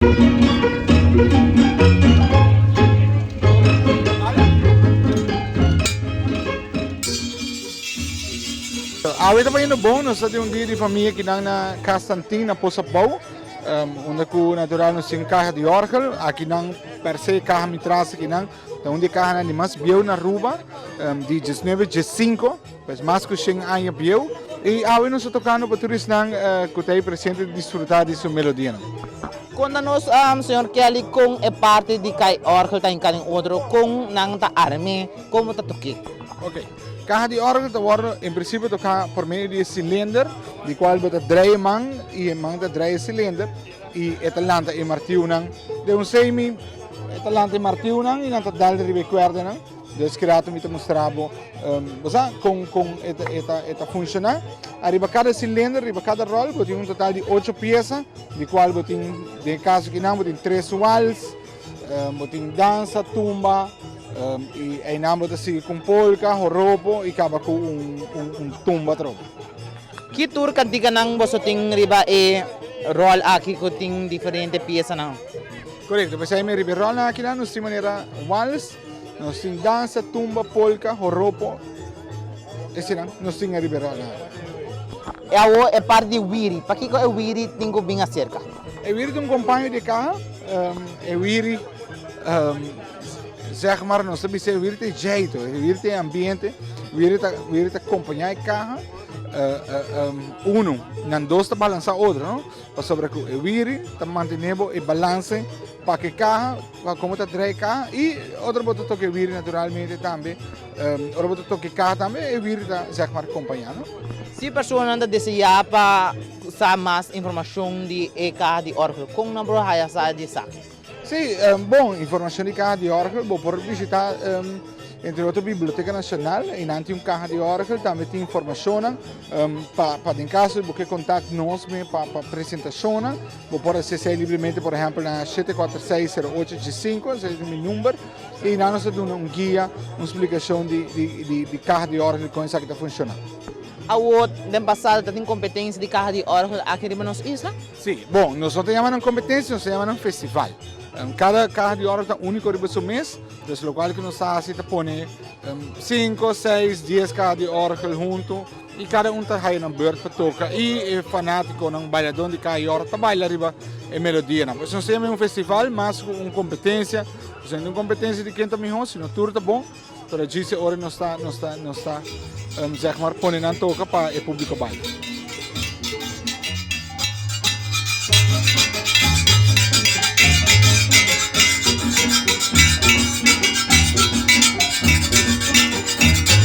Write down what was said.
Awe ta bayendo bon, nos ta den un dia di famia kinan na Cas Santin na Posa Bou, unda ku natural nos tin kaha di òrgel, akinan per se kaha mi tras akinan ta un di e kahanan di mas bieu na Aruba, di diesnuebe diessinko. Pues mas ku shen aña bieu i awe nos ta tokando pa tur esnan ku ta ei presente disfruta di su melodianan. Konta nos señor Kelly kon e parti di kai òrgel ta hinká den otro, kon nan ta arm'é, komo ta tok'é? Ok, kaha di òrgel ta wòrdu en prinsipio toká por medio di e silinder, di kual bo ta drei e man i e man ta drei e silinder i e ta lanta e martiunan den un semi, e ta lanta e martiunan i nan ta dal riba e kuerdanan. Dus ki rato mi ta mustra bo, bo sa con con e ta e ta e ta funciona. Ariba cada cilinder, riba cada rol bo tin un total di ocho pieza, di cual bo tin den e caso kinan bo tin tres wals, bo tin danza, tumba, y eynan bo ta sigui cu un polka, joropo y caba cu un un un tumba atrobe. Ki tur canticanan boso tin riba e rol aki cu tin diferente piezanan? Correcto, p'esey mi riba e rolnan akinan nos tin manera wals. Nos tin dansa, tumba, polka, joropo, eseinan nos tin ariba e ròlnan. E awor e parti di wiri, pakiko e wiri tin ku bin aserka? E wiri ta un kompaño di e kaha, e wiri zeg maar nos ta bisa e wiri ta e jeito, e wiri ta e ambiente, wiri ta wiri ta kompañá e kaha, unu nan dos ta balansá otro no, pasobra ku e wiri ta mantené bo e balanse pa ku e kaha. Pa como ta draai caha y otro bo ta toca e wiri naturalmente tambe. Ora bo ta toca e caha tambe e wiri ta zeg maar compaña no. Si personanan ta desea pa sa mas informacion di e caha di orgel, con nan por haya sa di esaki? Si, bon, informacion di caha di orgel bo por bishita entre otro Biblioteca Nacional, eynan tin un caha di orgel, tambe tin informacionnan pa pa den caso bo ke contact nos me pa pa presentacionnan. Bo por ases'é libremente por ehèmpel na shete kuater seis sero ocho dje sinku, esei ta mi number, i nan nos ta duna un guia, un splikashon di di di kaha di òrgel i kon esaki ta funshoná. Awor, den pasado ta tin kompetensia di kaha di òrgel aki riba nos isla? Sí, bon, nos no ta yama nan kompetensia, nos ta yama nan festival. Kada kaha di òrgel ta úniko riba su mes, dus lokual ku nos ta hasi ta pone sinku, seis, dies kaha di òrgel huntu. I kada un ta haya nan beurt pa toka i e fanatikonan, bailadon di kada yòrk ta baila riba e melodianan. Pues nos ta yama un festival mas ku un kompetensia. Nos no tin un kompetensia di ken ta mihó, sino tur ta bon, pero djis e ora nos ta nos ta nos ta zeg maar pone nan toka pa e públiko baila.